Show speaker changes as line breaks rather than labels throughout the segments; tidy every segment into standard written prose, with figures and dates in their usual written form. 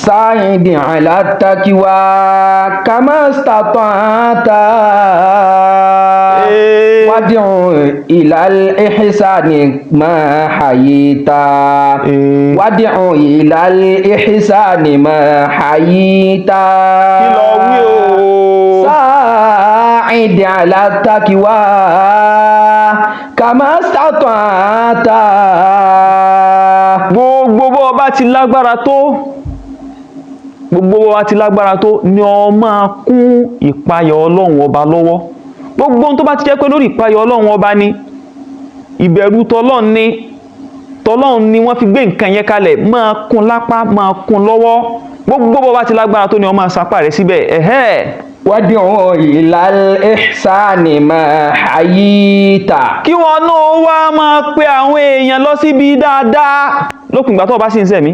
ساعد على التقوى كما استطعت. وادع إلى الإحسان ما حييت. وادع إلى الإحسان ما حييت.
Kí lọ wí o?
ساعد على التقوى كما استطعت.
Gbogbo bó bá ti lágbára tó, gbogbo bó bá ti lágbára tó ni ọ máa kún ìpayà Ọlọ́run Ọba lọ́wọ́. Gbogbo ohun tó bá ti jẹ́ pé lórí ìpayà Ọlọ́run Ọba ni, ìbẹ̀rù tọlọ́run ni, tọlọ́run ni wọ́n fi gbé nǹkan yẹn kalẹ̀, máa kún lápá, máa kún lọ́wọ́. Gbogbo bó bá ti lágbára tó ni ọ máa sapá rẹ̀ síbẹ̀. Ẹ̀hẹ́.
وادع إلى الإحسان ما حييت.
Kí wọn náà wá máa pe àwọn èèyàn lọ síbi dáadáa lópin ìgbà tó o bá sì ń sẹ̀mí.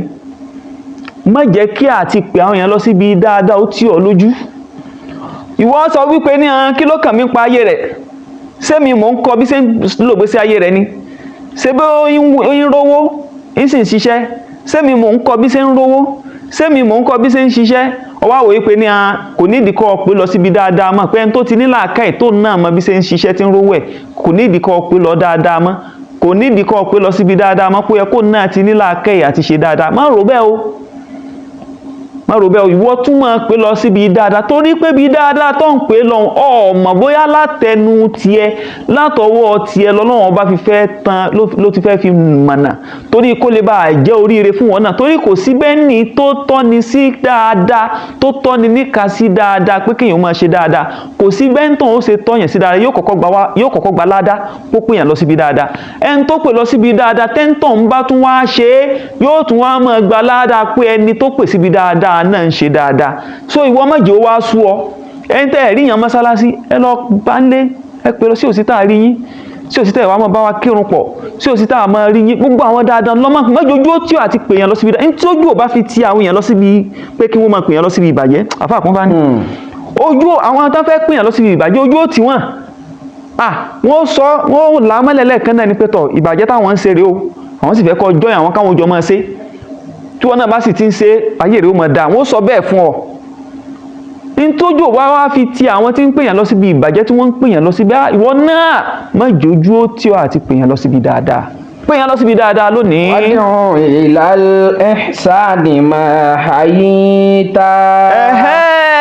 Má jẹ́ kí àti pe àwọn èèyàn lọ síbi dáadáa ó tì ọ́ lójú. Ìwọ sọ wípé ní kí ló kàn mí pa ayé rẹ̀? Sẹ́mi mò ń kọ bí ṣe ń lò gbèsè ayé rẹ̀ ni? Ṣé bí ó ń rówó ń sì ń ṣiṣẹ́? Sẹ́mi mò ń kọ bí ṣe ń rówó? Sẹ́mi mò ń kọ bí ṣe ń ṣiṣẹ́? Ọwọ́ àwòye pé ní kò nídìí kọ́ ọ pé lọ síbi dáadáa mọ́, pé ẹni tó ti ní làákàyè tó náà mọ bí ṣe ń ṣiṣẹ́ tí ń rówó ẹ̀, kò nídìí kọ́ ọ pé lọ dáadáa mọ́, kò nídìí kọ́ ọ pé lọ síbi dáadáa mọ́, pé ẹ kó náà ti ní làákàyè àti ṣe dáadáa. Má rò bẹ́ẹ̀ o, má rò bẹ́ẹ̀ o. Ìwọ tún máa pé lọ síbi dáadáa, torí pé bí dáadáa tó ń pè lọ, ọmọ bóyá látẹnu tiẹ̀, látọwọ́ tiẹ̀ lọ́lọ́wọ́n bá fi fẹ́ tán ló ti fẹ́ fi mọ̀nà, torí kó lè bá a jẹ́ oríire fún wọn náà. Torí kò sí bẹ́ẹ̀ ni tó tọ́ni sí dáadáa, tó tọ́ni níka sí dáadáa pé kéèyàn máa ṣe dáadáa, kò sí bẹ́ẹ̀ tán ó ṣe tọ́yàn sí dáadáa, yóò kọ́kọ́ gba wá, yóò kọ́kọ́ gba ládá kó pèèyàn lọ síbi dáadáa. Ẹni tó pè lọ síbi dáadáa, tẹ́ńtọ̀ ń bá tún wá ṣe é, yóò tún wá máa gba ládá pé ẹni tó pè síbi dáadáa náà ń ṣe dáadáa. So ìwọ má jẹ́ ó wá sú ọ. Ẹni tẹ́ ẹ̀ rí yàn mọ́sálásí, ẹ lọ bá ń lé, ẹ pè lọ sí òsì tá a rí yín, sí òsì tá ẹ̀ wá máa bá wa kírun pọ̀, sí òsì tá a máa rí yín. Gbogbo àwọn dáadáa lọ́mọ mọ́jọ́jú ó tí ò àti pè yàn lọ síbi dáadáa. Ní tí ojú ò bá fi ti àwọn èèyàn lọ síbi pé kí wọ́n máa pè yàn lọ síbi ìbàjẹ́, àfa àkúnfà ní ojú àwọn tó fẹ́ pè yàn lọ síbi ìbàjẹ́, ojú ó tì wọ́n. Ah, wọ́n sọ, wọ́n là á mọ́lẹ̀ lẹ́ẹ̀kan náà ní pẹ́tọ̀ ìbàjẹ́ táwọn ń ṣe rèé o, àwọn sì fẹ́ kọ́ jọ́yìn àwọn káwọn jọ máa ṣe. Tí wọ́n náà bá sì ti ń ṣe, ayé rèé ó máa dáa. Wọ́n sọ bẹ́ẹ̀ fún ọ. Ntójú wá wá fi ti àwọn tí ń pèyàn lọ síbi ìbàjẹ́, tí wọ́n ń pèyàn lọ síbi, ìwọ náà má jójú ó tí ọ àti pèyàn lọ síbi dáadáa, pèyàn lọ síbi dáadáa lónìí.
وادع إلى الإحسان ما حييت.
Ẹ̀hẹ́.